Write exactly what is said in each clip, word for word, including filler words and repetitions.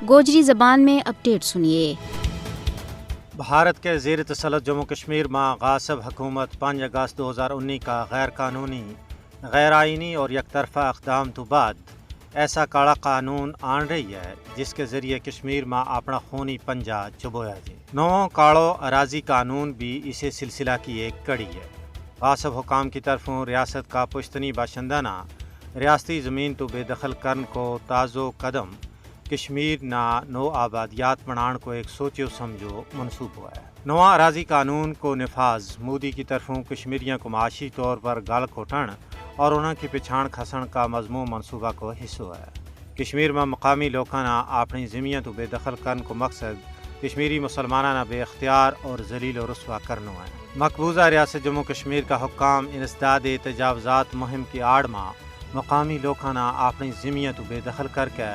گوجری زبان میں اپڈیٹ سنیے۔ بھارت کے زیر تسلط جموں کشمیر ما غاصب حکومت پنج اگست دو ہزار انی کا غیر قانونی، غیر آئینی اور یک طرفہ اقدام تو بعد ایسا کاڑا قانون آن رہی ہے، جس کے ذریعے کشمیر ما اپنا خونی پنجا چبویا جی۔ نو کاڑو اراضی قانون بھی اسے سلسلہ کی ایک کڑی ہے۔ غاصب حکام کی طرفوں ریاست کا پشتنی باشندہ نا ریاستی زمین تو بے دخل کرن کو تازو قدم کشمیر نا نو آبادیات بنان کو ایک سوچیو سمجھو منصوبو ہے۔ نواں اراضی قانون کو نفاذ مودی کی طرفوں کشمیریاں کو معاشی طور پر گل کھوٹن اور انہاں کی پچھان کھسن کا مضمون منصوبہ کو حصو ہے۔ کشمیر ما مقامی لوکاں نا اپنی زمیاں تو بے دخل کرن کو مقصد کشمیری مسلماناں نا بے اختیار اور ذلیل و رسوا کرنو ہے۔ مقبوضہ ریاست جموں کشمیر کا حکام انسداد تجاوزات مہم کی آڑ ما مقامی لوکاں نا اپنی زمیاں تو بے دخل کر کے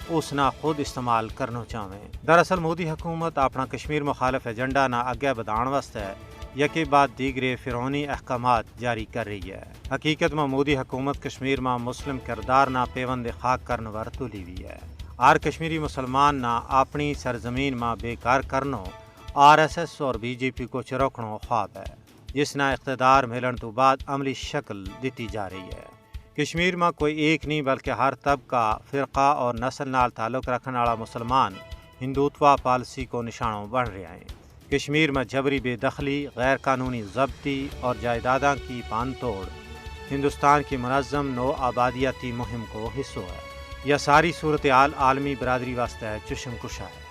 اس نا خود استعمال کرنو چاہویں۔ دراصل مودی حکومت اپنا کشمیر مخالف ایجنڈا نا اگے بدھان واسطے یکے بعد دیگرے فرعونی احکامات جاری کر رہی ہے۔ حقیقت ما مودی حکومت کشمیر ما مسلم کردار نا پیوند خاک کرن ور تولی ہوئی ہے۔ ہر کشمیری مسلمان نا اپنی سرزمین ما بے کار کرنو آر ایس ایس اور بی جے پی کو چروکنو خواب ہے، جس نا اقتدار ملن تو بعد عملی شکل دتی جا رہی ہے۔ کشمیر ما کوئی ایک نہیں بلکہ ہر طبقہ، فرقہ اور نسل نال تعلق رکھن آڑا مسلمان ہندوتوا پالیسی کو نشانو بن رہیا ہیں۔ کشمیر ما جبری بے دخلی، غیر قانونی ضبطی اور جائیداداں کی پان توڑ ہندوستان کی منظم نو آبادیاتی مہم کو حصو ہے۔ یا ساری صورتحال عالمی برادری واسطے چشم کشا ہے۔